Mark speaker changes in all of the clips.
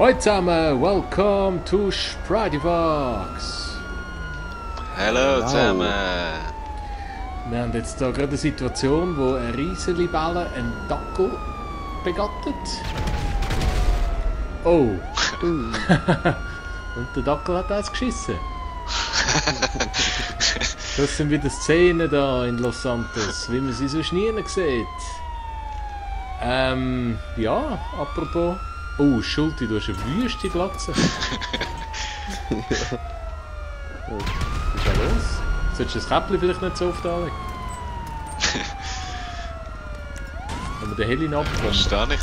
Speaker 1: Hallo zusammen, welcome to Spridivox.
Speaker 2: Hallo zusammen.
Speaker 1: Wir haben jetzt hier gerade eine Situation, wo eine Riesenlibelle einen Dackel begattet. Oh! Und der Dackel hat eins geschissen. Das sind wieder Szenen da in Los Santos, wie man sie sonst nie sieht. Ja, apropos. Oh, Schulti, du hast eine wüste Glatze. Was ist da los? Solltest du das Käppchen vielleicht nicht so oft anlegen? Wenn wir den Heli abkommen.
Speaker 2: Was stehe ich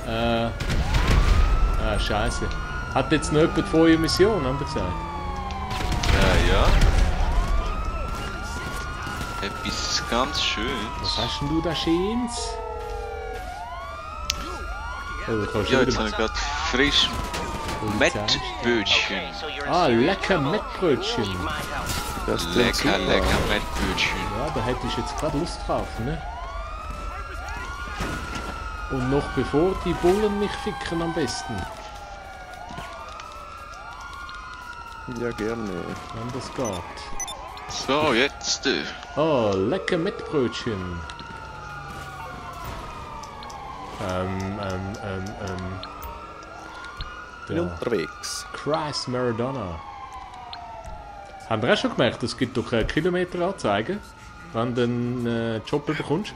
Speaker 2: da?
Speaker 1: Scheiße. Hat jetzt noch jemand von eurer Mission, haben wir gesagt?
Speaker 2: Ja. Etwas ganz Schönes.
Speaker 1: Was hast denn du da Schönes? Oh,
Speaker 2: Ja, jetzt habe ich gerade frisch Mettbrötchen.
Speaker 1: Ah, lecker Mettbrötchen.
Speaker 2: Lecker Mettbrötchen.
Speaker 1: Ja, da hätte ich jetzt gerade Lust drauf, ne? Und noch bevor die Bullen mich ficken am besten.
Speaker 3: Ja, gerne.
Speaker 1: Wenn das geht.
Speaker 2: So, jetzt.
Speaker 1: Oh, lecker Mettbrötchen.
Speaker 3: Bin unterwegs.
Speaker 1: Christ Maradona. Haben wir auch schon gemerkt, es gibt doch Kilometeranzeigen, wenn du einen Job bekommst.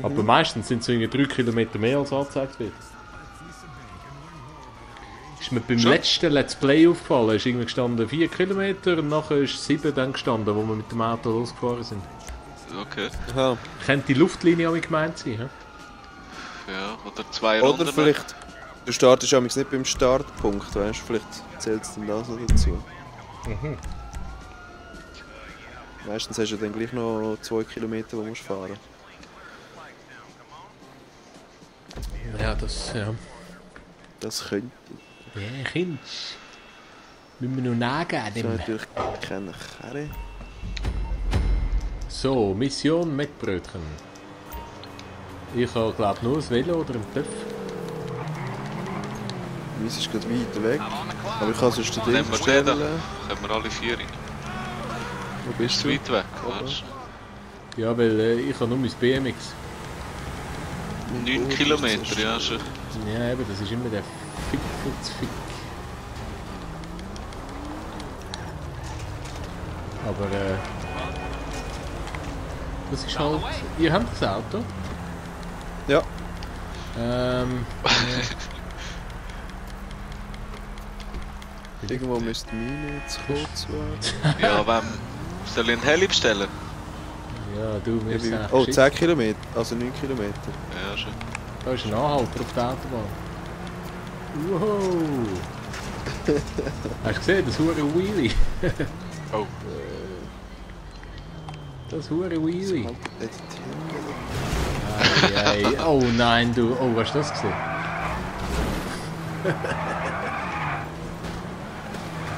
Speaker 1: Aber meistens sind es so 3 Kilometer mehr als angezeigt wird. Ist mir beim letzten Let's Play aufgefallen, ist irgendwie gestanden 4 Kilometer und nachher ist 7 dann gestanden, wo wir mit dem Auto losgefahren sind.
Speaker 2: Okay.
Speaker 3: Aha.
Speaker 1: Könnte die Luftlinie auch gemeint sein, he?
Speaker 2: Ja, oder 2 Runden.
Speaker 3: Oder vielleicht, du startest amigs nicht beim Startpunkt, weißt du? Vielleicht zählt es dann das noch dazu. Meistens hast du dann gleich noch 2 Kilometer, die du fahren musst.
Speaker 1: Ja, das, ja.
Speaker 3: Das könnte.
Speaker 1: Ja, Kind. Müssen wir noch
Speaker 3: Das ist
Speaker 1: nachgeben.
Speaker 3: natürlich keine Karre.
Speaker 1: So, Mission Mettbrötchen. Ich habe, glaube nur ein Velo oder einen Töpf.
Speaker 3: Meins ist gerade weiter weg. Aber ich kann sonst den Ding
Speaker 2: Nehmen wir den da.
Speaker 3: stellen.
Speaker 2: Können wir alle 4 rein.
Speaker 3: Wo bist
Speaker 2: Ist
Speaker 3: du?
Speaker 2: weit weg,
Speaker 3: Oben.
Speaker 2: weißt
Speaker 1: Ja, weil ich habe nur mein BMX.
Speaker 2: du? 9 Kilometer, ja schon.
Speaker 1: Ja, eben, das ist immer der Fick. Aber das ist halt... Ihr habt das Auto?
Speaker 3: Ja. Irgendwo müsste meine jetzt kurz werden.
Speaker 2: Ja, soll ich einen Heli bestellen?
Speaker 1: Ja, du, wir sind echt
Speaker 3: Oh,
Speaker 1: geschickt.
Speaker 3: 10 Kilometer, also 9 Kilometer.
Speaker 2: Ja, schon.
Speaker 1: Da ist ein Anhalter auf der Autobahn. Wow! Hast du gesehen, das hure Wheelie?
Speaker 2: Oh.
Speaker 1: Das hure Wheelie.
Speaker 3: Halt dort hin.
Speaker 1: Ei. Oh nein, du. Oh, hast du das gesehen?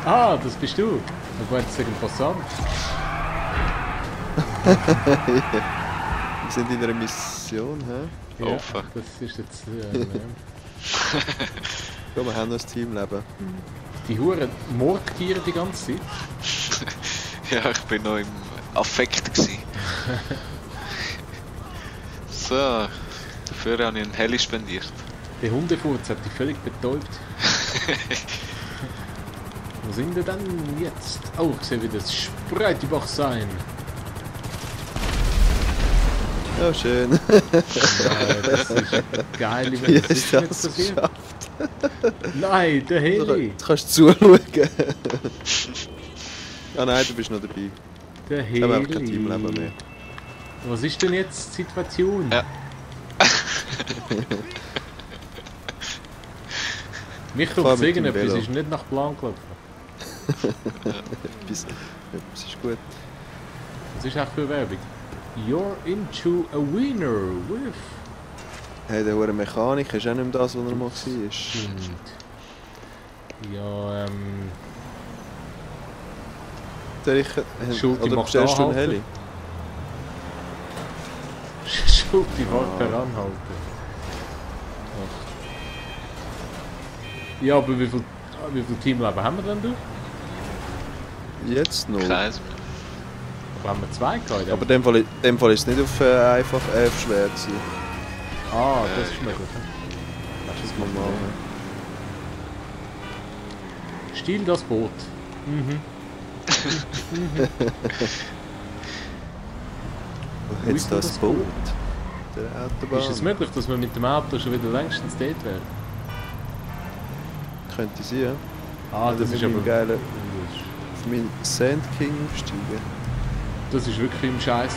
Speaker 1: Ah, das bist du. Ich wollte sagen, Passant.
Speaker 3: Wir sind in einer Mission, hä?
Speaker 1: Ja,
Speaker 2: Oh, fuck.
Speaker 1: das ist jetzt...
Speaker 3: Ja, wir haben noch ein Teamleben.
Speaker 1: die Huren Mordtiere die ganze Zeit.
Speaker 2: Ja, ich bin noch im Affekt gsi. So, dafür habe ich einen Heli spendiert.
Speaker 1: Der Hundefurz hat dich völlig betäubt. Wo sind wir denn jetzt? Oh, ich sehe wieder das Spreitibach sein.
Speaker 3: Ja, schön.
Speaker 1: Ja, das ist geil,
Speaker 3: Wie
Speaker 1: wie
Speaker 3: hast
Speaker 1: das ist
Speaker 3: du
Speaker 1: nicht
Speaker 3: das
Speaker 1: passiert.
Speaker 3: geschafft?
Speaker 1: Nein, der Heli.
Speaker 3: Du kannst zuschauen. Ah nein, du bist noch dabei.
Speaker 1: Der
Speaker 3: Ich habe einfach kein
Speaker 1: Heli.
Speaker 3: Teamleben mehr.
Speaker 1: Was ist denn jetzt die Situation?
Speaker 2: Ja.
Speaker 1: Mich
Speaker 3: Fahr
Speaker 1: kommt
Speaker 3: mit dem
Speaker 1: irgendetwas,
Speaker 3: Velo.
Speaker 1: ist nicht nach Plan gelaufen.
Speaker 3: Etwas ist gut.
Speaker 1: Was ist echt für Werbung? You're into a winner with...
Speaker 3: Hey, der hure Mechaniker ist auch nicht mehr das, was er mal war.
Speaker 1: Stimmt. Ja,
Speaker 3: Oder
Speaker 1: macht
Speaker 3: bestellst du einen
Speaker 1: anhalten.
Speaker 3: Heli?
Speaker 1: Schuld, die Wort per Anhalten. Ja, aber wie viel Teamleben haben wir denn durch?
Speaker 3: Jetzt noch.
Speaker 2: Keins mehr.
Speaker 1: Aber haben wir 2 gehabt?
Speaker 3: Aber in dem Fall ist es nicht auf einfach schwer gewesen.
Speaker 1: Ah, das ist möglich.
Speaker 3: Das ist normal.
Speaker 1: Stiel das Boot. Mhm.
Speaker 3: Wo hat das Boot? Der Autobahn.
Speaker 1: Ist es möglich, dass wir mit dem Auto schon wieder längstens dort wären?
Speaker 3: Könnte sein, ja.
Speaker 1: Ah, das ist aber...
Speaker 3: geil. Auf meinen Sand King aufsteigen.
Speaker 1: Das ist wirklich im Scheiß.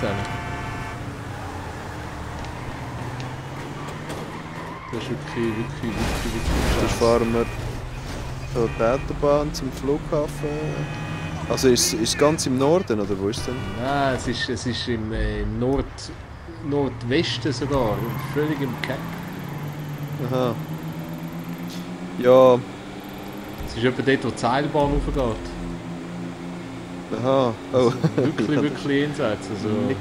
Speaker 1: Das ist wirklich
Speaker 3: Sonst fahren wir von der Autobahn zum Flughafen. Also ist es ganz im Norden, oder wo ist es denn?
Speaker 1: Nein, es ist im Nordwesten sogar, völlig im Keck.
Speaker 3: Aha. Ja,
Speaker 1: Es ist etwa dort, wo die Seilbahn hochgeht.
Speaker 3: aha. Oh.
Speaker 1: Wirklich jenseits. Also,
Speaker 3: Nicht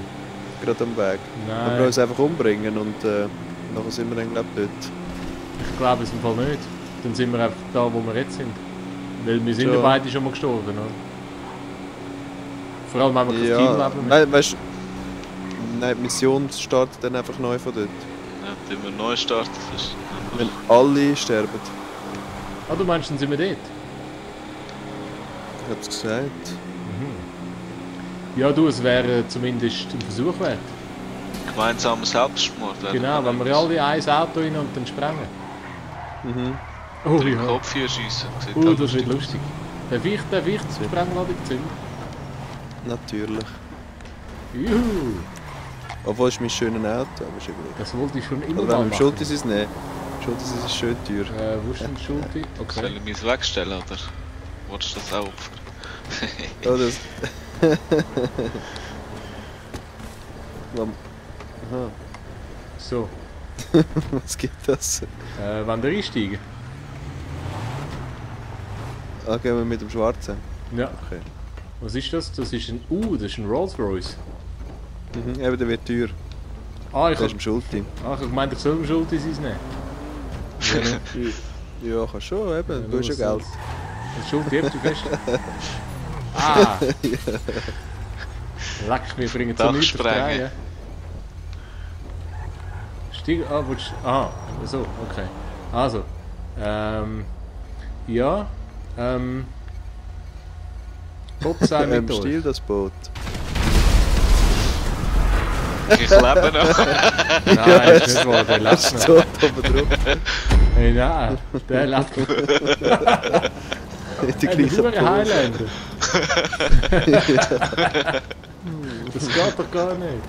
Speaker 3: gerade am Weg. Wir
Speaker 1: nein,
Speaker 3: wollen uns einfach umbringen und nachher sind wir dann glaube ich dort.
Speaker 1: ich glaube es im Fall nicht. Dann sind wir einfach da, wo wir jetzt sind. Weil wir sind ja
Speaker 3: Schon.
Speaker 1: beide schon mal gestorben. Oder? Vor allem, wenn wir kein
Speaker 3: Ja,
Speaker 1: Teamleben mehr.
Speaker 3: nein, weißt du, nein, die Mission startet dann einfach neu von dort.
Speaker 2: Ja, wenn wir neu starten, ist
Speaker 3: Wenn alle sterben.
Speaker 1: Ah, du meinst, dann sind wir dort?
Speaker 3: Ich hab's gesagt.
Speaker 1: Ja du, es wäre zumindest ein Versuch wert.
Speaker 2: gemeinsamer Selbstmord.
Speaker 1: Genau, wenn wir alle ein Auto rein und dann sprengen.
Speaker 3: Mhm.
Speaker 1: Oh
Speaker 2: Den
Speaker 1: ja.
Speaker 2: Kopf hier schiessen.
Speaker 1: Oh, das wird lustig. Darf ich die Sprengladung zünden?
Speaker 3: Natürlich.
Speaker 1: Juhu!
Speaker 3: Obwohl es mein schönes Auto, aber ist ja gut.
Speaker 1: Das wollte ich schon immer
Speaker 3: Oder wenn
Speaker 1: mal
Speaker 3: wir im
Speaker 1: machen.
Speaker 3: Schultis ist, nehmen. Schultis ist schön teuer.
Speaker 1: Wo ist denn Schulti?
Speaker 2: Soll
Speaker 1: Okay.
Speaker 2: ich mich wegstellen, oder? Wolltest du das auch opfern?
Speaker 3: Oh, das... Aha,
Speaker 1: So,
Speaker 3: was gibt das?
Speaker 1: wenn wir einsteigen?
Speaker 3: Ah, gehen wir mit dem Schwarzen.
Speaker 1: Ja.
Speaker 3: Okay.
Speaker 1: Was ist das? Das ist ein... das ist ein Rolls Royce.
Speaker 3: Mhm, eben, der wird teuer.
Speaker 1: Ah, ich
Speaker 3: Der ist
Speaker 1: hab
Speaker 3: im Schulti.
Speaker 1: gemeint, ich soll im Schulti sein nehmen.
Speaker 3: Ja, kannst schon, eben. Du hast ja Geld.
Speaker 1: Das Schulti hebt du fest. Ah! Leck, wir bringen so nichts auf die
Speaker 2: Dachsprengen.
Speaker 1: Reihe. Stieg... Ah, willst du... Ah, so, okay. Also, ja, Gott sei mit euch.
Speaker 3: Stil das Boot.
Speaker 2: Ich lebe noch.
Speaker 1: Nein, ist nicht wahr, der lebt noch.
Speaker 3: So, oben drauf.
Speaker 1: Hey, nein, der lebt noch.
Speaker 3: Die
Speaker 1: Ein
Speaker 3: gleiche
Speaker 1: verdammter
Speaker 3: Pose.
Speaker 1: Highlander. Das geht doch gar nicht.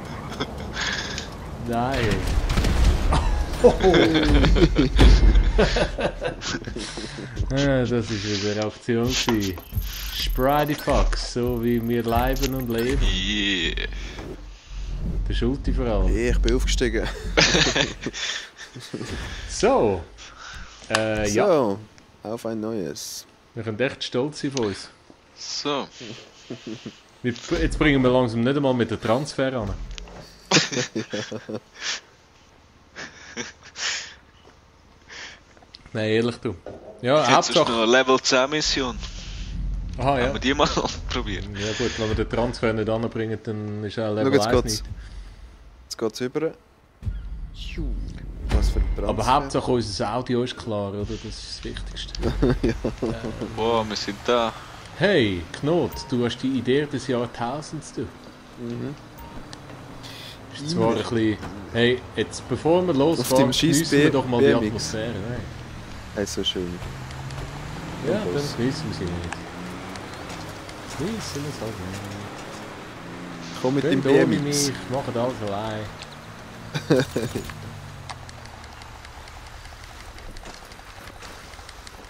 Speaker 1: Nein. Das ist wieder eine Aktion gewesen. Sprite Fox, so wie wir leben und leben.
Speaker 2: Yeah.
Speaker 1: Der Schulti vor allem.
Speaker 3: Ich bin aufgestiegen.
Speaker 1: So. Ja,
Speaker 3: So, auf ein neues.
Speaker 1: wir können echt stolz sein auf uns.
Speaker 2: So.
Speaker 1: Jetzt bringen wir langsam nicht einmal mit der Transfer an. Nein, ehrlich du. Ja,
Speaker 2: Jetzt ist noch
Speaker 1: Hauptsache...
Speaker 2: eine Level 10 Mission.
Speaker 1: Aha, ja.
Speaker 2: Haben wir die mal probieren?
Speaker 1: Ja gut, wenn wir den Transfer nicht anbringen, dann ist auch
Speaker 3: Schau,
Speaker 1: Level
Speaker 3: jetzt
Speaker 1: 1
Speaker 3: geht's.
Speaker 1: nicht.
Speaker 3: Jetzt geht's über. Was für ein Transfer.
Speaker 1: Aber Hauptsache unser Audio ist klar, oder? Das ist das Wichtigste.
Speaker 2: Boah, wir sind da.
Speaker 1: Hey, Knot, du hast die Idee des Jahrtausends, du. Ist zwar ein bisschen... Hey, jetzt bevor wir
Speaker 3: dem
Speaker 1: losfahren,
Speaker 3: scheiß
Speaker 1: geniessen wir doch mal die
Speaker 3: BMX.
Speaker 1: Atmosphäre. Hey.
Speaker 3: Hey, so schön.
Speaker 1: Ja, dann
Speaker 3: Los.
Speaker 1: geniessen wir sie nicht. Geniessen wir es halt nicht.
Speaker 3: Komm mit dem
Speaker 1: Könnt ohne
Speaker 3: BMX.
Speaker 1: mich, macht alles allein.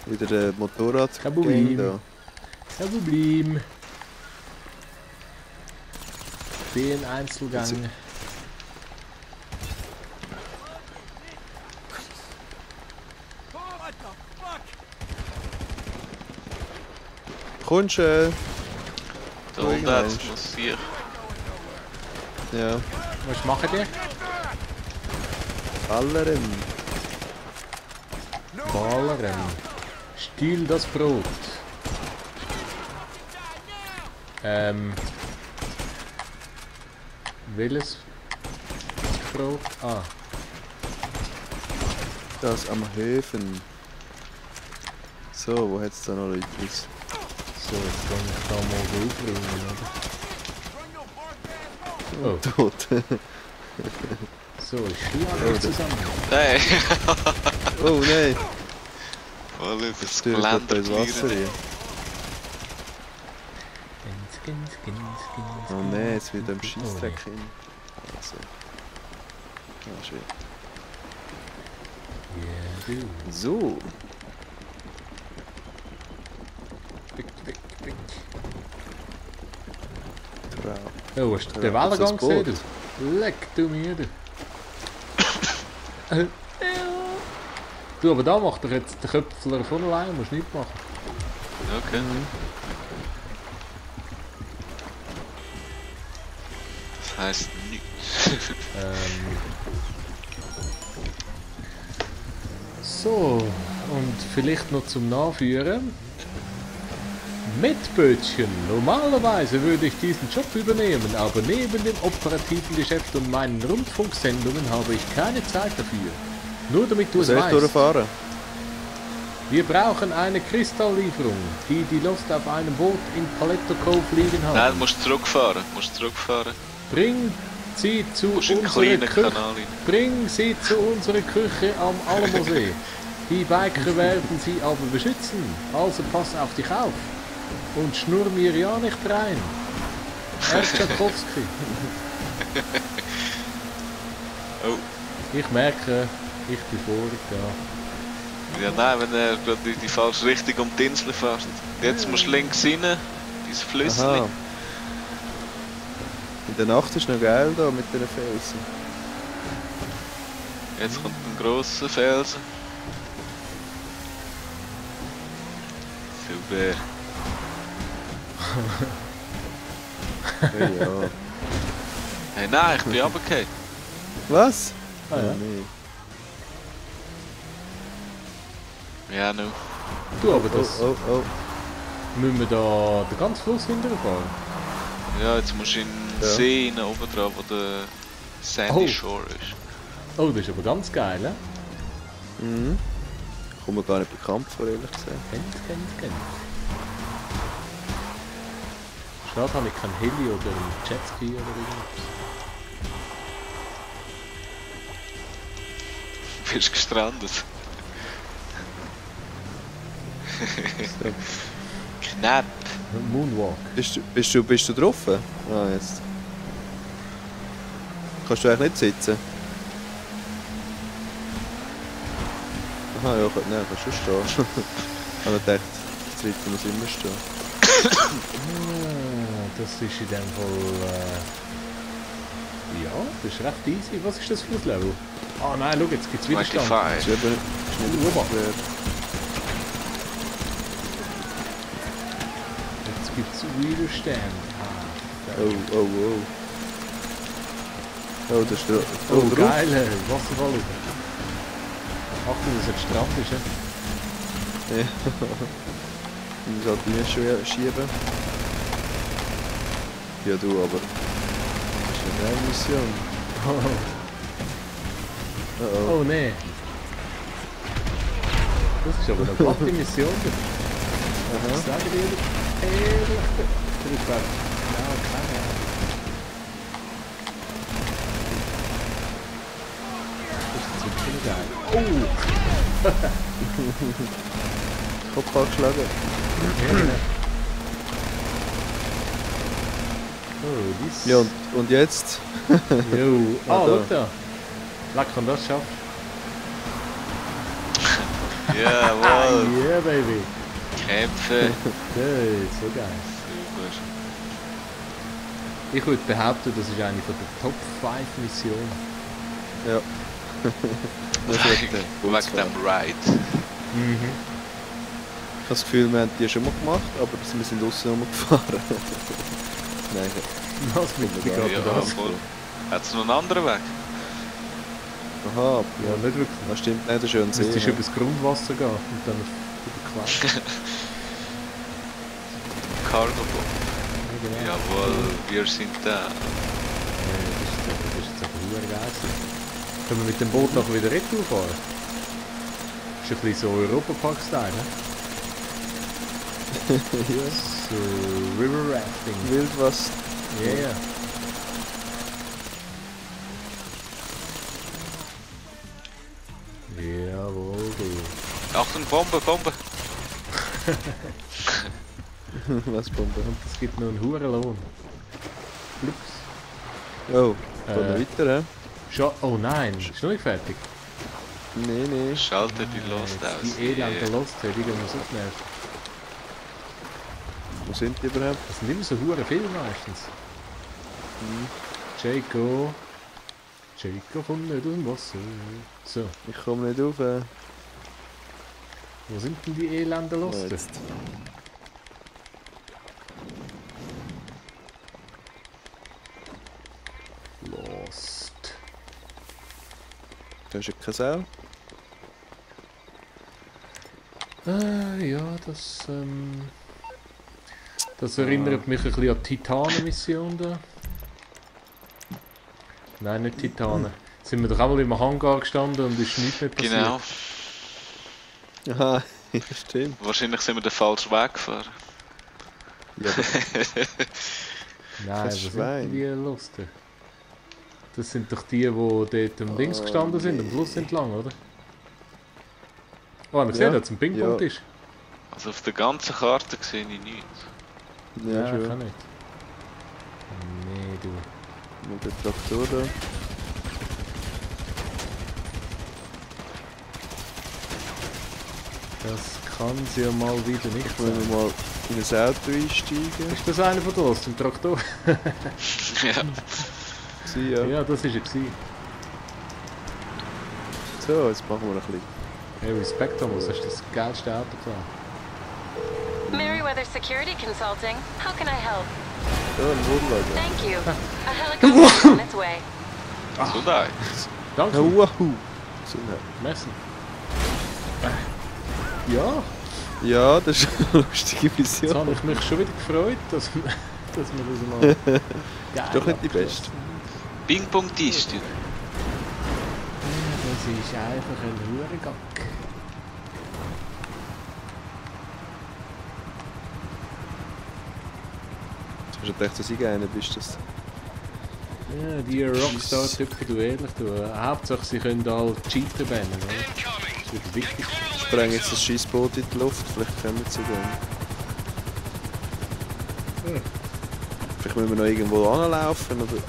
Speaker 3: Wieder Motorrad.
Speaker 1: Kein Problem.
Speaker 3: Da.
Speaker 1: Kein Problem. Den Einzelgang.
Speaker 3: Kommst
Speaker 2: Da
Speaker 3: Oh,
Speaker 2: unten
Speaker 3: ja,
Speaker 2: hat es
Speaker 3: Mensch.
Speaker 2: passiert.
Speaker 3: ja.
Speaker 1: Was machen die?
Speaker 3: Alleren.
Speaker 1: Ballern. Stiehl das Brot. Welches Brot? Ah.
Speaker 3: Das am Höfen. So, wo hat es da noch Leute?
Speaker 1: So, jetzt kann ich da mal aufbringen, oder? Oh,
Speaker 3: Tot.
Speaker 1: so, ich schlage euch zusammen.
Speaker 2: Nein!
Speaker 3: Oh nein!
Speaker 2: Voll über das
Speaker 3: Du
Speaker 2: Geländer
Speaker 3: ins Wasser hier. Oh nein, jetzt wieder im Scheissdreck hin. Also. Ah, schön.
Speaker 1: Ja, du.
Speaker 3: So.
Speaker 1: Weg, weg, weg.
Speaker 3: Trau.
Speaker 1: Oh, hast du den
Speaker 3: Ja,
Speaker 1: Wellengang
Speaker 3: das ist ein
Speaker 1: gesehen? Du? Leck du mir, du. Du, aber da macht er jetzt den Köpfler von allein, musst nichts machen.
Speaker 2: Okay. Das heisst nichts.
Speaker 1: So, und vielleicht noch zum Nachführen. Mettbötchen. Normalerweise würde ich diesen Job übernehmen, aber neben dem operativen Geschäft und meinen Rundfunksendungen habe ich keine Zeit dafür. Nur damit du es
Speaker 3: Soll ich
Speaker 1: weißt.
Speaker 3: durchfahren?
Speaker 1: Wir brauchen eine Kristalllieferung, die Lost auf einem Boot in Paletto Cove liegen hat.
Speaker 2: Nein, du musst zurückfahren.
Speaker 1: Bring sie zu
Speaker 2: Du musst in den
Speaker 1: unserer
Speaker 2: kleinen
Speaker 1: Küche.
Speaker 2: Kanal rein.
Speaker 1: Bring sie zu unserer Küche am Almosee. Die Biker werden sie aber beschützen, also pass auf dich auf. Und schnurr mir ja nicht rein. Erczakowski.
Speaker 2: Oh.
Speaker 1: Ich merke, ich bin vorig da.
Speaker 2: Ja, nein, wenn er gerade in die falsche Richtung um die Insel fährt. Jetzt musst du links rein, dieses Flüssli.
Speaker 3: Aha. In der Nacht ist noch geil da mit den Felsen.
Speaker 2: Jetzt kommt ein grosser Felsen. Super.
Speaker 3: Hey, ja.
Speaker 2: Hey, nein, ich bin runtergefallen.
Speaker 3: Was?
Speaker 1: Ah, ja.
Speaker 3: Nee.
Speaker 2: Ja, nu.
Speaker 1: Du, aber das
Speaker 3: Oh, oh, oh.
Speaker 1: müssen wir da den ganzen Fluss hinterfahren.
Speaker 2: Ja, jetzt musst du in den
Speaker 3: Ja.
Speaker 2: See rein, oben dran, wo der Sandy
Speaker 1: Oh.
Speaker 2: Shore ist.
Speaker 1: Oh, das ist aber ganz geil, ne?
Speaker 3: Mhm. Kommt mir gar nicht bekannt vor, ehrlich gesagt.
Speaker 1: Kennt. Schade, habe ich kein Heli oder ein Jetski oder irgendwas.
Speaker 2: Du bist gestrandet.
Speaker 3: So.
Speaker 2: Knapp.
Speaker 1: Moonwalk.
Speaker 3: Bist du drauf? Ah, jetzt. Kannst du eigentlich nicht sitzen? Aha, ja, nein, kannst du stehen. Ich habe gedacht, das dritte muss immer stehen.
Speaker 1: Das ist in dem Fall. Ja, das ist recht easy. Was ist das für ein Level? Ah nein, schau, jetzt gibt es Widerstand.
Speaker 2: 25.
Speaker 3: Das ist eben ist nicht schwer.
Speaker 1: Jetzt gibt es Widerstand.
Speaker 3: Oh, oh, oh. Oh, das ist der.
Speaker 1: Oh,
Speaker 3: drauf.
Speaker 1: geil, Wasserfall. Achtung, dass es jetzt Strand ist.
Speaker 3: Ja. Ich muss halt reinschieben. Ja, du, aber. Das ist eine geile Mission.
Speaker 1: Oh,
Speaker 3: Oh, oh.
Speaker 1: oh nee. Das ist aber eine platte Mission. Ich
Speaker 3: Aha.
Speaker 1: sage dir ehrlich. Ich werde genau keine Ahnung. Das ist wirklich geil. Oh!
Speaker 3: Kopf angeschlagen.
Speaker 1: Ja, genau. Oh, dies.
Speaker 3: Ja, und jetzt?
Speaker 1: Jo. Ah,
Speaker 3: Ah, da.
Speaker 1: schau da. Leck, kann das schaffen.
Speaker 2: Jawohl.
Speaker 1: Yeah, baby.
Speaker 2: Kämpfe.
Speaker 1: Hey, so geil.
Speaker 2: Super.
Speaker 1: Ich würde behaupten, das ist eine von der Top 5 Missionen.
Speaker 3: Ja. Das wird der
Speaker 2: Wegen
Speaker 3: Bootsfahrer.
Speaker 2: dem Ride.
Speaker 1: Mhm.
Speaker 3: Ich habe das Gefühl, wir haben die schon mal gemacht, aber wir sind aussen rumgefahren. Nein,
Speaker 1: Was mit
Speaker 3: Ja,
Speaker 1: wie geht
Speaker 2: Ja,
Speaker 1: das?
Speaker 2: voll. Hat es noch einen anderen Weg?
Speaker 3: Aha,
Speaker 1: Ja, nicht wirklich.
Speaker 3: das stimmt nicht, das ist ja ein
Speaker 1: Du
Speaker 3: See.
Speaker 1: müsstest
Speaker 3: Ja.
Speaker 1: über das Grundwasser gehen und dann überqueren.
Speaker 2: Cargo-Boot.
Speaker 1: Ja, genau.
Speaker 2: Jawohl, wir sind da.
Speaker 1: Ja, das ist jetzt aber verdammt geil gewesen. Können wir mit dem Boot nachher wieder retour fahren? Das ist ein bisschen so Europapark-Style, ne?
Speaker 3: Ja.
Speaker 1: So River Rafting.
Speaker 3: Wildwasser.
Speaker 1: Ja, ja. Jawohl, du.
Speaker 2: Achtung, Bombe, Bombe!
Speaker 3: Was Bombe?
Speaker 1: Und es gibt noch einen hohen Lohn. Flups.
Speaker 3: Oh, geht noch weiter, hä?
Speaker 1: Oh nein, ist noch nicht fertig.
Speaker 3: Nee.
Speaker 2: Schalte die Lost aus.
Speaker 1: Die elende Lost, die gehen wir so genervt.
Speaker 3: Wo sind die überhaupt?
Speaker 1: Das sind immer so hure viele meistens. Jaco kommt nicht aus dem Wasser. So,
Speaker 3: Ich komme nicht auf.
Speaker 1: wo sind denn die elenden Lost?
Speaker 3: Jetzt.
Speaker 1: Lost.
Speaker 3: Da ist ja keine Sau.
Speaker 1: Ja, das erinnert mich ein bisschen an die Titanen-Mission da. Nein, nicht Titanen. Sind wir doch einmal im Hangar gestanden und ist nichts mehr passiert.
Speaker 2: Genau.
Speaker 3: Aha, ja, stimmt.
Speaker 2: Wahrscheinlich sind wir den falschen Weg gefahren.
Speaker 3: Ja, das
Speaker 1: Nein, was sind
Speaker 3: Schwein.
Speaker 1: denn die Luster? Das sind doch die dort am Links gestanden sind, am Fluss entlang, oder? Oh, ich sehe, da zum Ping-Pong-Tisch.
Speaker 2: Also auf der ganzen Karte sehe ich nichts.
Speaker 3: ja,
Speaker 1: ich
Speaker 3: schon.
Speaker 1: kann nicht. Nee, du.
Speaker 3: Mit dem Traktor da.
Speaker 1: Das kann sie ja mal wieder nicht
Speaker 3: Wollen
Speaker 1: sein.
Speaker 3: wir mal in ein Auto einsteigen?
Speaker 1: Ist das einer von uns, im Traktor?
Speaker 2: Ja.
Speaker 3: Sie, ja.
Speaker 1: Ja, das war er. gewesen.
Speaker 3: So, jetzt machen wir noch ein bisschen.
Speaker 1: Hey, Respekt, Thomas, hast du das geilste Auto gefahren?
Speaker 4: Meriwether Security Consulting. How can I help?
Speaker 3: So, ein Wohnwagen.
Speaker 4: Thank you. A helicopter is on its way.
Speaker 2: So da.
Speaker 1: Danke,
Speaker 3: Oh, wow. So, ja.
Speaker 1: merci. Ja,
Speaker 3: Ja, das ist eine lustige
Speaker 1: jetzt
Speaker 3: Mission.
Speaker 1: habe ich mich schon wieder gefreut, dass wir das mal geil
Speaker 3: Ist doch nicht die
Speaker 1: abgeschlossen
Speaker 3: beste.
Speaker 1: haben.
Speaker 2: Ping-Pong-Tisch.
Speaker 1: Ja, das ist einfach ein Hurengack.
Speaker 3: Hast du gedacht, dass ich einer bist? Das
Speaker 1: Ja, die Rockstar-Typen, du ehrlich, du. Hauptsache, sie können alle Cheater bannen, oder? Das ist wieder wichtig.
Speaker 3: sprengen jetzt das Scheissboot in die Luft, vielleicht kommen sie dann. Vielleicht müssen wir noch irgendwo anlaufen, oder?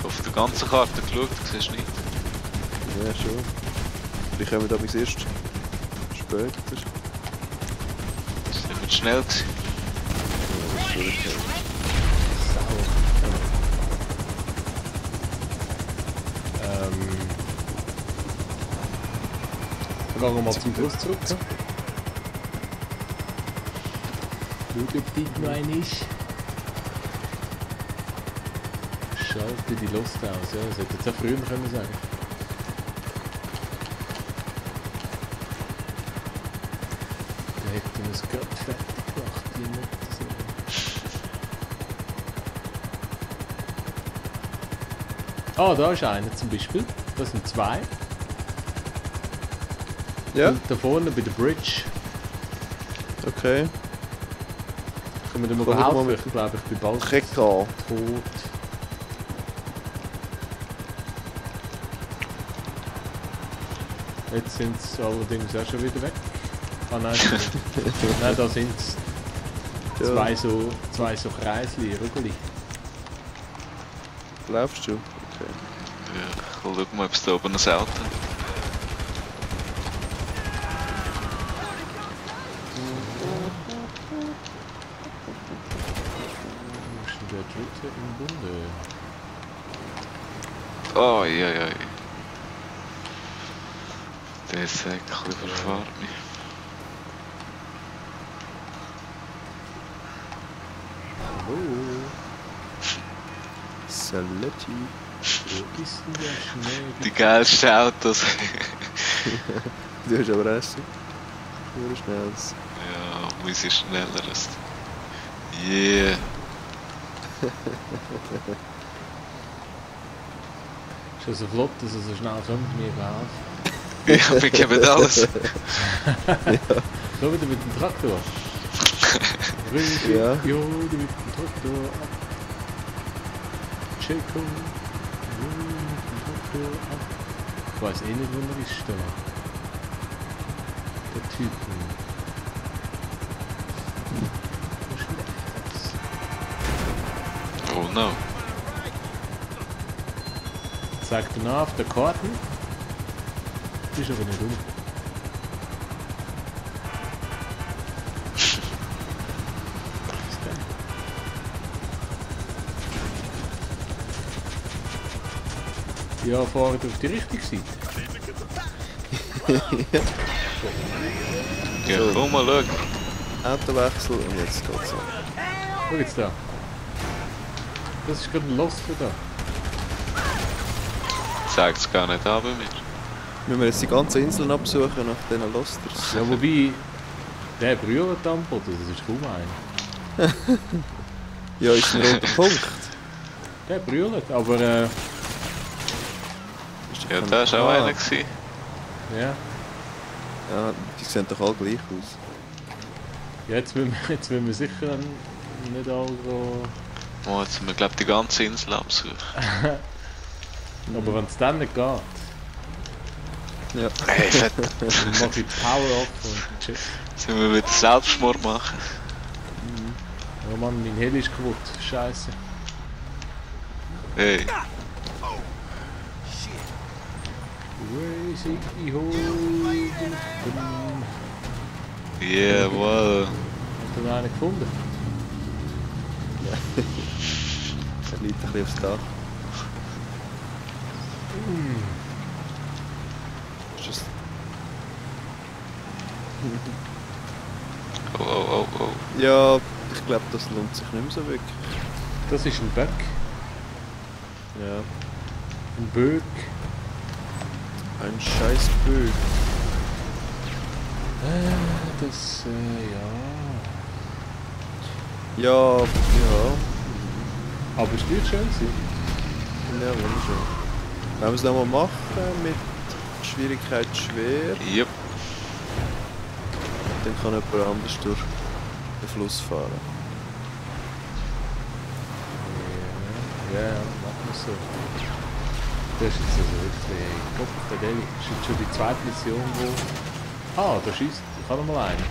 Speaker 2: Auf der ganzen Karte geschaut, du siehst nicht.
Speaker 3: Ja, schon. Vielleicht kommen wir da bis erst später.
Speaker 2: Das ist nicht schnell gewesen.
Speaker 1: Sauer. Gehen wir mal zum Schluss zurück. Ja? Schau, ob dort noch ein ist. Schalte die Lust aus, ja, das hätte jetzt auch früher können sagen. Da hätten wir es gerade fertig gemacht, die Mutter. Ah, da ist einer zum Beispiel. Das sind zwei.
Speaker 3: Ja,
Speaker 1: Und da vorne bei der Bridge.
Speaker 3: okay.
Speaker 1: Können wir dem
Speaker 3: Kommen wir
Speaker 1: mal
Speaker 3: mal
Speaker 1: helfen?
Speaker 3: mit-
Speaker 1: Ich glaube, ich bin bald
Speaker 3: Keka.
Speaker 1: tot. Jetzt sind sie allerdings auch schon wieder weg. Ah nein, sie nicht. Nein, da sind es
Speaker 3: Ja.
Speaker 1: zwei so Kreisli, Rügeli.
Speaker 3: Laufst du? Okay.
Speaker 2: Ja, ich will schauen, ob es da oben ein Auto hat.
Speaker 1: Wo ist denn der Dritte im Bunde?
Speaker 2: Oh, ja, ja. Der Säckchen verfahrt mich.
Speaker 1: Hallo.
Speaker 3: Saletti.
Speaker 1: Wo ist denn der Schnee?
Speaker 2: Die geilsten Autos.
Speaker 3: Du hast aber erst nur schnelles.
Speaker 2: Ja, muss ich schneller ist. Yeah.
Speaker 1: Ist ja so flott, dass er so schnell kommt, mir behelfen.
Speaker 2: Ja, wir geben alles.
Speaker 1: So wieder mit dem Traktor.
Speaker 3: Ja.
Speaker 1: Jo, mit dem Traktor ab. Checo. Jo, mit dem Traktor ab. Ich weiß eh nicht, wo er ist da. Der Typ. Wo ist denn das?
Speaker 2: Oh no.
Speaker 1: Zeigt er nach auf der Karte. Ist aber nicht um. Ja, fahren auf die richtige Seite.
Speaker 2: Ja,
Speaker 3: So.
Speaker 2: komm mal schauen.
Speaker 3: Autowechsel und jetzt geht's an.
Speaker 1: Schau jetzt da. Das ist gerade ein Lost von da.
Speaker 2: Zeigt's gar nicht an bei mir.
Speaker 3: Müssen wir jetzt die ganzen Inseln absuchen nach diesen Losters?
Speaker 1: Ja, wobei, der brüllt am Boden, das ist kaum einer.
Speaker 3: Ja, ist ein roter Punkt.
Speaker 1: Der brüllt, aber
Speaker 2: Ja, da war auch einer gewesen.
Speaker 1: ja.
Speaker 3: Ja, die sehen doch alle gleich aus.
Speaker 1: Ja, jetzt müssen wir sicher dann nicht alle gehen.
Speaker 2: Oh, jetzt müssen wir glaube die ganze Insel absuchen.
Speaker 1: Aber wenn es dann nicht geht,
Speaker 3: Ja.
Speaker 2: Hey, fett.
Speaker 1: dann mache ich Power-Up und tschüss.
Speaker 2: Sollen wir wieder Selbstmord machen?
Speaker 1: Oh Mann, mein Heli ist kaputt. Scheiße.
Speaker 2: Hey.
Speaker 1: Crazy Holy.
Speaker 2: Jawohl.
Speaker 1: Hast du einen gefunden?
Speaker 3: Er liegt ein bisschen aufs Dach. Ist das...
Speaker 2: Oh, oh, oh, oh.
Speaker 3: Ja, ich glaube, das lohnt sich nicht mehr so wirklich.
Speaker 1: Das ist ein Böck.
Speaker 3: Ja.
Speaker 1: Ein Böck.
Speaker 3: Ein scheiß Böck.
Speaker 1: Das, ja.
Speaker 3: Ja, ja.
Speaker 1: Aber es wird schön sein.
Speaker 3: Ja, wunderschön. Wenn wir es nochmal machen mit Schwierigkeit schwer,
Speaker 2: Yep.
Speaker 3: dann kann jemand anders durch den Fluss fahren.
Speaker 1: Ja, machen wir so. Das ist jetzt also wirklich, Gott, der Deli. Das ist jetzt schon die zweite Mission, wo... Ah, da schießt, ich habe noch mal einen.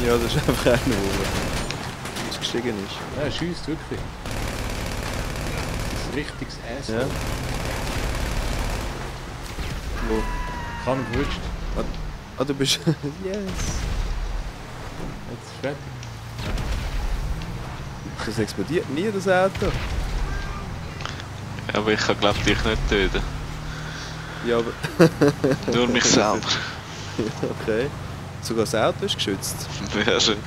Speaker 3: Ja, das ist einfach einer, der ausgestiegen ist.
Speaker 1: Ja, er schießt wirklich. Das ist ein richtiges Asshole.
Speaker 3: Ja. Wo?
Speaker 1: Kann ihn gewünscht.
Speaker 3: Ah, du bist... yes!
Speaker 1: Jetzt ist fertig.
Speaker 3: Das explodiert nie, das Auto.
Speaker 2: Ja, aber ich kann glaube dich nicht töten.
Speaker 3: Ja, aber...
Speaker 2: Nur mich selber.
Speaker 3: Okay. Sogar das Auto ist geschützt.
Speaker 2: Ja, schon.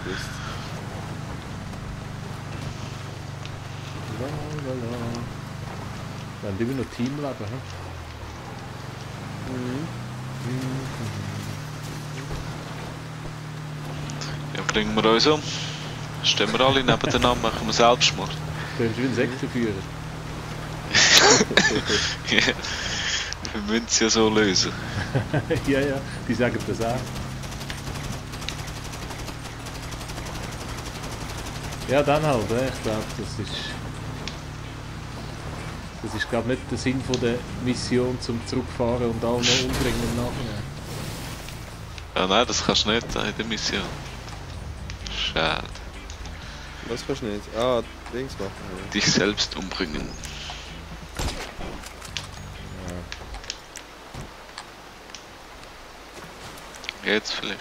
Speaker 1: Lalalala. Wir haben immer noch Teamleben, hm?
Speaker 2: Ja, bringen wir uns um. Stehen wir alle nebeneinander, machen wir Selbstmord.
Speaker 1: Du bist wie ein Sektenführer.
Speaker 2: Ja. Wir müssen es ja so lösen.
Speaker 1: Ja, ja, die sagen das auch. Ja, dann halt, ich glaube, das ist glaube nicht der Sinn von der Mission zum Zurückfahren und alle noch umbringen im Nachhinein.
Speaker 2: Ja, nein, das kannst du nicht in der Mission. Schade.
Speaker 3: Was kannst du nicht? Ah, Dings machen.
Speaker 2: Dich selbst umbringen. Jetzt vielleicht.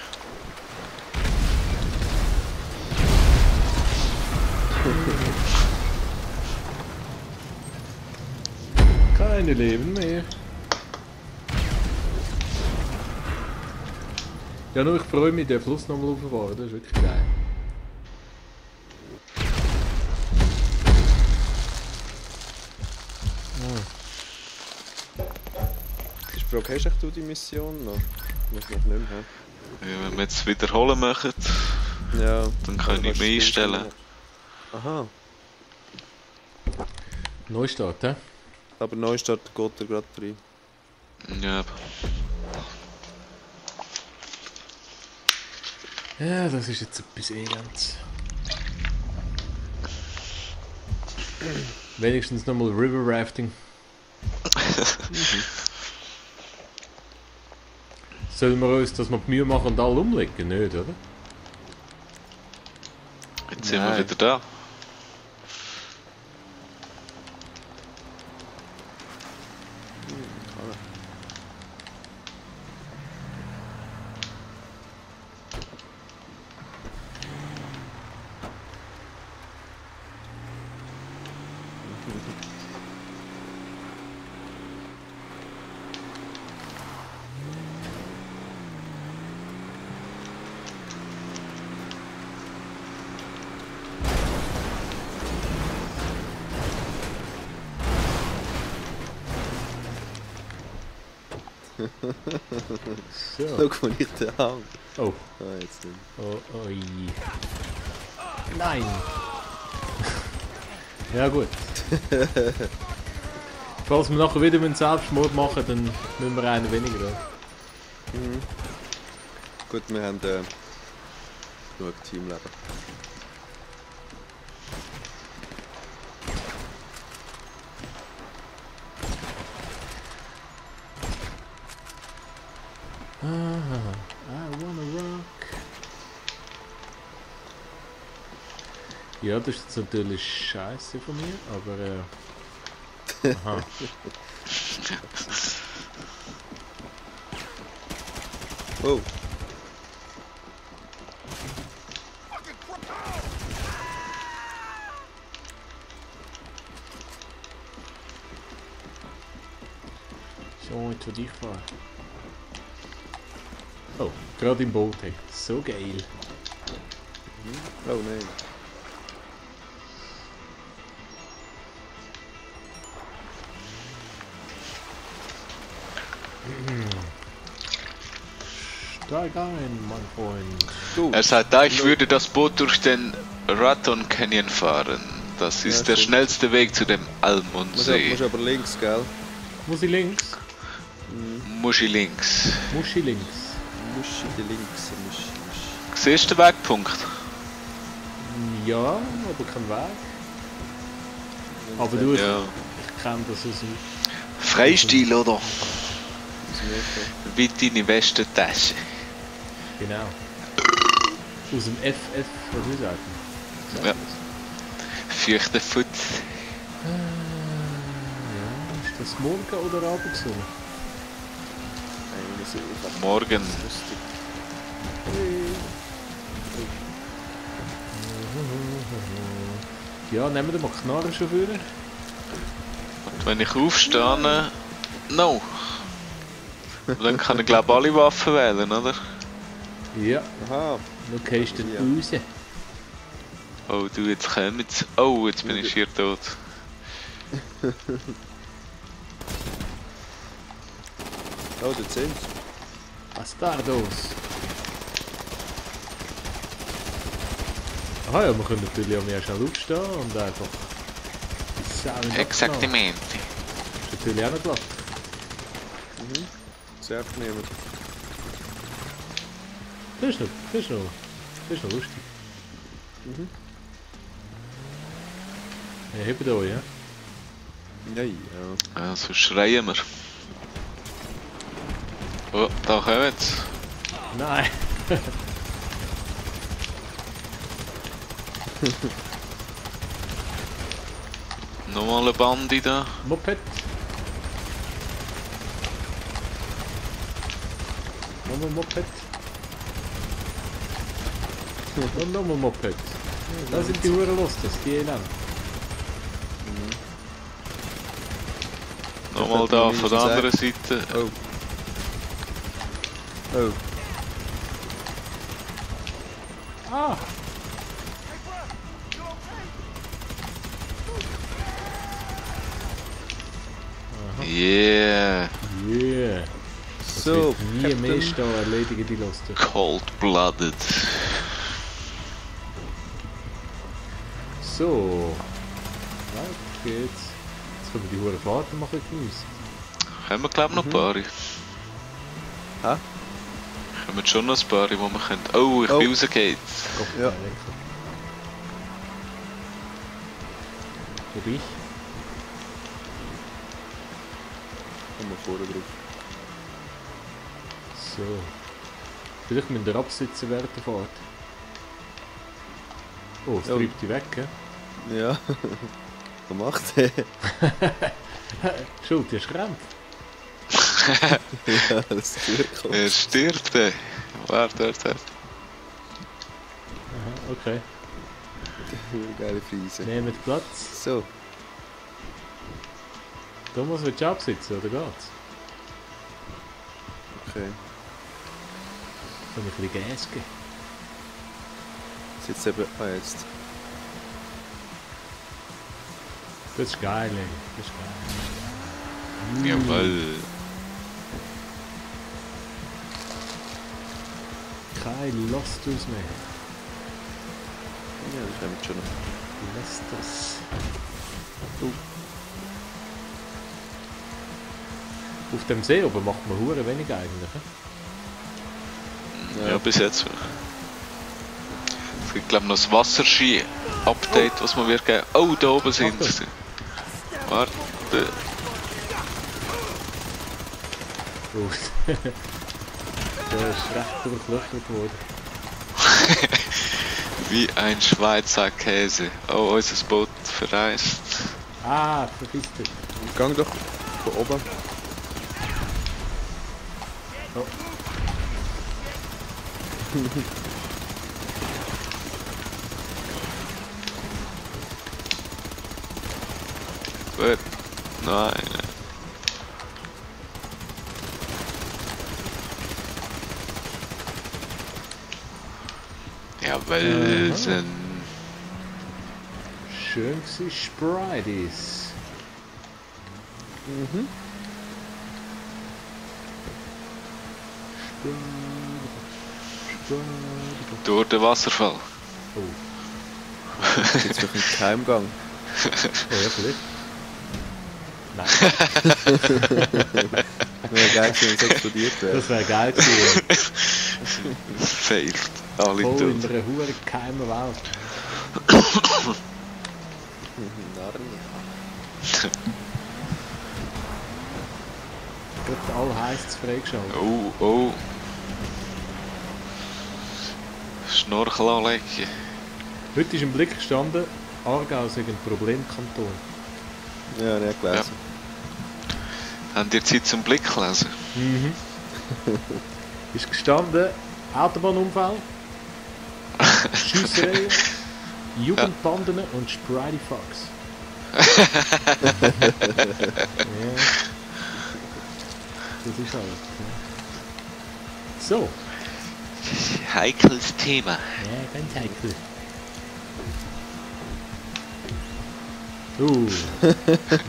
Speaker 1: Keine Leben mehr. Ja, nur ich freue mich, den Fluss nochmal aufzufahren, das ist wirklich geil.
Speaker 3: Frage, hast du die Mission noch? Ich noch nicht mehr.
Speaker 2: Ja, wenn wir jetzt wiederholen machen,
Speaker 3: Ja.
Speaker 2: dann kann ich mich einstellen.
Speaker 3: Aha.
Speaker 1: Neustart, hä?
Speaker 3: Aber Neustart geht er gerade rein.
Speaker 2: Ja,
Speaker 1: Ja, das ist jetzt etwas Elends. Wenigstens nochmal River Rafting. Sollen wir uns das mal die Mühe machen und alle umlegen? Nicht, oder?
Speaker 2: jetzt sind wir wieder da.
Speaker 1: So.
Speaker 3: Schau, wo ich da hänge.
Speaker 1: Oh.
Speaker 3: Ah, jetzt nicht.
Speaker 1: Oh, oi. Nein! Ja gut. Falls wir nachher wieder einen Selbstmord machen, dann müssen wir einen weniger. Oder?
Speaker 3: Gut, wir haben genug Teamleben.
Speaker 1: I wanna rock. Ja, das ist jetzt natürlich scheiße von mir, aber aha.
Speaker 3: Oh!
Speaker 1: So, jetzt würde ich fahren. Oh, gerade im Boot. Hey. So geil.
Speaker 3: Oh nein.
Speaker 1: Steig ein, mein Freund.
Speaker 3: Gut.
Speaker 2: Er sagt, ich würde das Boot durch den Raton Canyon fahren. Das ist
Speaker 3: Ja,
Speaker 2: der
Speaker 3: stimmt.
Speaker 2: schnellste Weg zu dem Almondsee.
Speaker 3: Muss aber links, gell?
Speaker 1: Muss ich links?
Speaker 2: Muschi links.
Speaker 1: Muschi links.
Speaker 3: Muschi die links. Muschi.
Speaker 2: Siehst du den Wegpunkt?
Speaker 1: Ja, aber kein Weg. Aber du,
Speaker 2: Ja.
Speaker 1: ich kenne das aus dem...
Speaker 2: Freistil, oder?
Speaker 3: Aus dem
Speaker 2: Weit in die Westentasche.
Speaker 1: Genau. Aus dem FF, was wir sagen.
Speaker 2: Ja. Feuchte Fuß.
Speaker 1: Ja, ist das morgen oder Abendsonne?
Speaker 3: Nein, das ist einfach
Speaker 2: Morgen.
Speaker 3: lustig.
Speaker 1: Ja, nehmen wir mal Knarren schon führen.
Speaker 2: Und wenn ich aufstehe, no. Dann kann ich glaube alle Waffen wählen, oder?
Speaker 1: Ja,
Speaker 3: Aha.
Speaker 1: du gehst dann
Speaker 3: Ja.
Speaker 1: raus.
Speaker 2: Oh du, jetzt kommt's. Oh, jetzt bin ich hier tot.
Speaker 3: Oh, dort sind
Speaker 1: Bastardos! Aha, ja, wir können natürlich auch mehr schnell aufstehen und einfach... die Sau in den Abknall.
Speaker 2: Exaktamente.
Speaker 1: Ist natürlich auch noch glatt.
Speaker 3: sehr abnehmen.
Speaker 1: Das ist noch lustig. Ja, hebt euch, ja?
Speaker 3: Ja, ja.
Speaker 2: Ja, so schreien wir. Oh, da kommt's.
Speaker 1: Nein!
Speaker 2: Nochmal eine Bande da.
Speaker 1: Moped! Nochmal Moped! Und nochmal Moped! Da sind die Huren los, das die Elend.
Speaker 2: Nochmal da von der anderen Seite.
Speaker 3: Oh. Oh.
Speaker 1: Ah!
Speaker 2: Yeah.
Speaker 1: Yeah! Das
Speaker 3: So,
Speaker 1: wird nie
Speaker 3: Captain.
Speaker 1: mehr stehen, erledigen die Luster.
Speaker 2: Cold-blooded.
Speaker 1: So. Weiter geht's. Jetzt können wir die hohen Fahrten mal geniessen.
Speaker 2: Haben wir glaube noch ein paar?
Speaker 3: Hä?
Speaker 2: Haben wir schon noch ein paar, wo wir können... Oh, ich bin rausgegangen.
Speaker 1: Gott,
Speaker 3: Ja.
Speaker 1: lecker. Wo bin ich?
Speaker 3: Kommen wir vorne drauf.
Speaker 1: So. Vielleicht müssen wir absitzen während der Fahrt. Oh, es
Speaker 3: Ja.
Speaker 1: treibt die weg, gell?
Speaker 3: Ja. Was macht der?
Speaker 1: Schuld, die schrammt.
Speaker 3: Ja, das ist wirklich.
Speaker 2: Er stirbt, ey. Warte.
Speaker 1: Aha, okay.
Speaker 3: Geile Friese.
Speaker 1: Nehmt Platz.
Speaker 3: So,
Speaker 1: Thomas, willst du absitzen, oder geht's?
Speaker 3: okay.
Speaker 1: Können wir ein bisschen Gas geben?
Speaker 3: Jetzt eben. Ah, jetzt.
Speaker 1: Das ist geil, ey. Das ist geil.
Speaker 2: Jawohl.
Speaker 1: Kein Lost uns mehr.
Speaker 3: Ja, das haben wir schon noch.
Speaker 1: Lässt das. Auf dem See oben macht man hure wenig eigentlich. He?
Speaker 2: Ja, bis jetzt. Es gibt glaube noch das Wasserski-Update, was man wird geben. Oh, da oben sind
Speaker 1: Ach,
Speaker 2: sie. Warte.
Speaker 1: Oh. Der ist recht überklöppelt worden.
Speaker 2: Wie ein Schweizer Käse. Oh, unser Boot verreist.
Speaker 1: Ah, vergiss dich.
Speaker 3: Gang doch von oben.
Speaker 1: Oh.
Speaker 2: Gut. Nein. Jawohl.
Speaker 1: Schön gewesen, Sprites.
Speaker 3: Mhm.
Speaker 2: Durch den Wasserfall.
Speaker 1: Oh,
Speaker 3: Jetzt noch ein Keimgang.
Speaker 1: oh ja, vielleicht. Nein,
Speaker 3: Wäre geil gewesen, wenn es explodiert wäre.
Speaker 1: das wäre geil gewesen.
Speaker 2: Fehlt. Alle
Speaker 1: Voll in
Speaker 2: tot.
Speaker 1: einer hure geheimen Welt.
Speaker 3: Narnia.
Speaker 1: Gerade all heisst freigeschaltet.
Speaker 2: Oh. Schnorchel anlegen.
Speaker 1: Heute ist im Blick gestanden, Aargau sei ein Problemkanton.
Speaker 3: Ja, nicht gelesen.
Speaker 2: Habt ihr Zeit zum Blick lesen?
Speaker 1: Mhm. Ist gestanden, Autobahnunfall, Schiessereien, Jugendbanden und Sprite Fox. Ja. Das ist alles. Ja. So,
Speaker 2: Heikles Thema.
Speaker 1: ja, ganz heikel.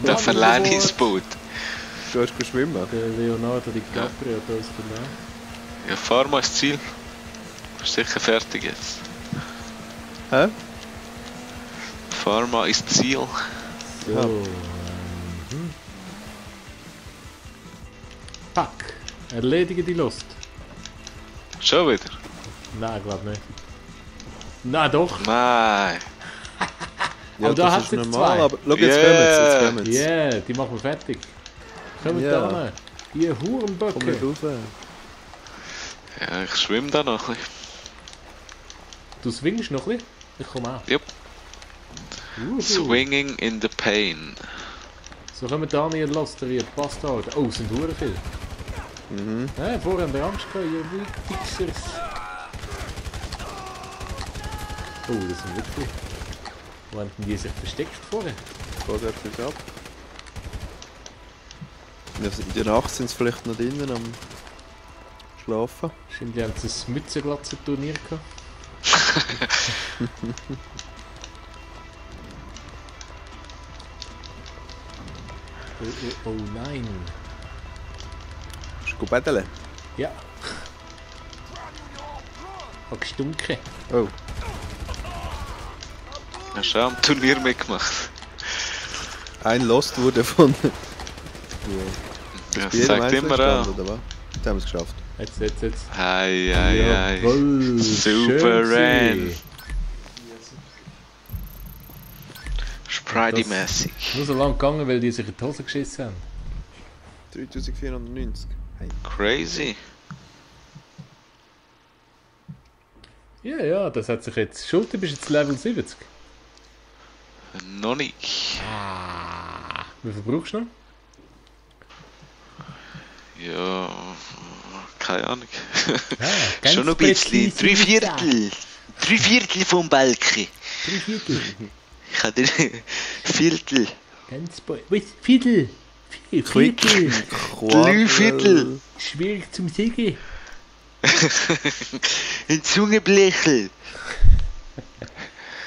Speaker 2: Da verleihe ich das Boot.
Speaker 3: Du hast geschwimmen.
Speaker 1: Der Leonardo DiCaprio hat uns verlassen.
Speaker 2: Ja, fahr mal ins Ziel. Bist sicher fertig jetzt.
Speaker 3: Hä?
Speaker 2: Fahr mal ins Ziel.
Speaker 1: So,
Speaker 3: Ja.
Speaker 1: Fuck, erledige die Lust.
Speaker 2: Schon wieder?
Speaker 1: Nein, glaub nicht. Nein, doch.
Speaker 2: Nein.
Speaker 3: Ja,
Speaker 1: Aber da
Speaker 3: das
Speaker 1: hat's
Speaker 3: ist
Speaker 1: jetzt
Speaker 3: normal,
Speaker 1: zwei.
Speaker 3: aber schau, jetzt
Speaker 2: Yeah.
Speaker 3: kommen wir jetzt kommen
Speaker 1: Ja,
Speaker 3: wir
Speaker 1: yeah, die machen wir fertig. Kommt
Speaker 3: Ja.
Speaker 1: da hin. Ihr
Speaker 3: Komm
Speaker 1: Hurenböcke.
Speaker 3: nicht rauf.
Speaker 2: Ja, ich schwimme da noch ein bisschen.
Speaker 1: Du swingst noch ein bisschen? Ich komme auch.
Speaker 2: Jupp.
Speaker 1: Uhu.
Speaker 2: Swinging in the pain.
Speaker 1: So kommen da nicht lassen wie Bastard. Oh, es sind Huren viel.
Speaker 3: Mhm.
Speaker 1: Ja, vorher haben wir Angst gehabt, ihr Wichsers. Oh, das sind wirklich... Wo haben denn die sich versteckt vorher?
Speaker 3: Geht etwas ab. In der Nacht sind sie vielleicht noch drinnen am Schlafen.
Speaker 1: Wahrscheinlich haben sie ein Mützenglatze-Turnier gehabt. Oh nein.
Speaker 3: du betteln?
Speaker 1: Ja. Hat gestunken.
Speaker 3: Oh.
Speaker 2: Hast du auch am Turnier mitgemacht?
Speaker 3: Ein Lost wurde von...
Speaker 2: Das
Speaker 3: jedem
Speaker 2: sagt
Speaker 3: Einzelnen
Speaker 2: immer
Speaker 3: gestanden,
Speaker 2: an.
Speaker 3: oder was? Jetzt haben wir es geschafft.
Speaker 1: Jetzt.
Speaker 2: Hei.
Speaker 1: Jawohl,
Speaker 2: Souverän.
Speaker 1: schön
Speaker 2: Spridey-mässig.
Speaker 1: Nur so lang gegangen, weil die sich in die Hose geschissen haben.
Speaker 3: 3490. Hey.
Speaker 2: Crazy.
Speaker 1: Ja, das hat sich jetzt... Schulte, bist jetzt Level 70.
Speaker 2: Noch nicht.
Speaker 1: Wie viel brauchst du noch?
Speaker 2: Ja, keine Ahnung.
Speaker 1: Ganz
Speaker 2: Schon noch ein bisschen.
Speaker 1: präzise
Speaker 2: 3 Viertel vom Balken.
Speaker 1: 3 Viertel.
Speaker 2: Ich habe den Viertel.
Speaker 1: Ganz Viertel. Viertel.
Speaker 2: 3 Viertel.
Speaker 1: Schwierig zum Sägen.
Speaker 2: Ein Zungenblechel.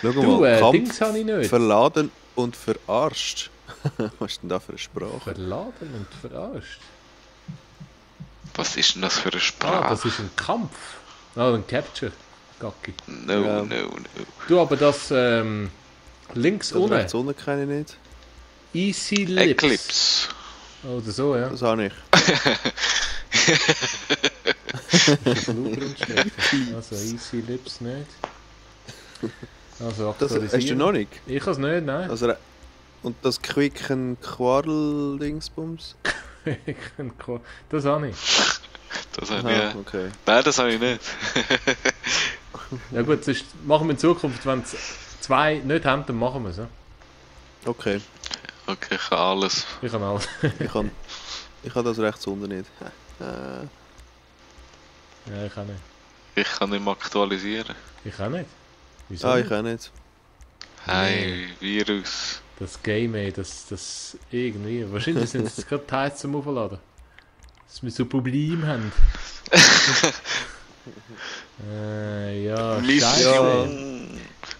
Speaker 3: Schau
Speaker 1: Du,
Speaker 3: mal, Kampf
Speaker 1: Dings habe ich nicht.
Speaker 3: verladen und verarscht. Was ist denn da für eine Sprache?
Speaker 1: Verladen und verarscht.
Speaker 2: Was ist denn das für eine Sprache?
Speaker 1: Das ist ein Kampf. Ein Capture. Gacki.
Speaker 2: No.
Speaker 1: Du, aber das links
Speaker 3: Das
Speaker 1: unten.
Speaker 3: rechts unten kenne ich nicht.
Speaker 1: Easy Lips.
Speaker 2: Eclipse.
Speaker 1: Oder so, ja.
Speaker 3: Das habe ich.
Speaker 1: Also Easy Lips nicht. Also
Speaker 3: Das hast du
Speaker 1: aktualisieren.
Speaker 3: noch nicht?
Speaker 1: Ich has nicht, nein.
Speaker 3: Also, und das Quicken Quarrel-Dingsbums?
Speaker 1: Das habe ich.
Speaker 2: Das habe
Speaker 3: Aha,
Speaker 2: ich.
Speaker 3: okay.
Speaker 2: Nein, das habe ich nicht.
Speaker 1: Ja gut, sonst machen wir in Zukunft, wenn es 2 nicht haben, dann machen wir es. Ja?
Speaker 3: Okay.
Speaker 2: Okay, ich kann alles.
Speaker 1: Ich kann alles.
Speaker 3: Ich habe das rechts unten nicht.
Speaker 1: Ja, ich kann nicht.
Speaker 2: Ich kann nicht mehr aktualisieren.
Speaker 1: Ich kann nicht. Wieso?
Speaker 3: Ich auch nicht.
Speaker 2: Hey, Virus.
Speaker 1: Das Game, ey, das irgendwie. Wahrscheinlich sind es gerade Teils zum Aufladen. Dass wir so Probleme haben. Ja, Scheiße.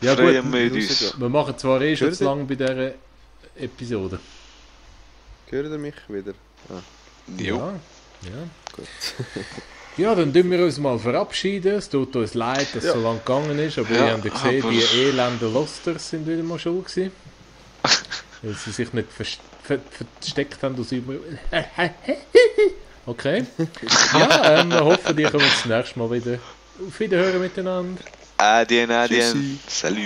Speaker 1: Ja
Speaker 2: Freuen
Speaker 1: gut,
Speaker 2: wir uns.
Speaker 1: wir machen zwar schon
Speaker 3: Hört
Speaker 1: zu
Speaker 3: ihr?
Speaker 1: lange bei dieser Episode.
Speaker 3: Hört ihr mich wieder?
Speaker 2: Jo.
Speaker 1: Ja.
Speaker 3: Gut.
Speaker 1: Ja, dann tun wir uns mal verabschieden. Es tut uns leid, dass es so lange gegangen ist, aber
Speaker 2: Ja,
Speaker 1: ihr habt ja gesehen,
Speaker 2: aber-
Speaker 1: die elenden Losters sind wieder mal schuld gewesen. Weil sie sich nicht versteckt haben aus über... Okay. Ja, wir hoffen, ihr kommt das nächste Mal wieder auf Wiederhören miteinander.
Speaker 2: Adien.
Speaker 3: Tschüssi.
Speaker 2: Salut.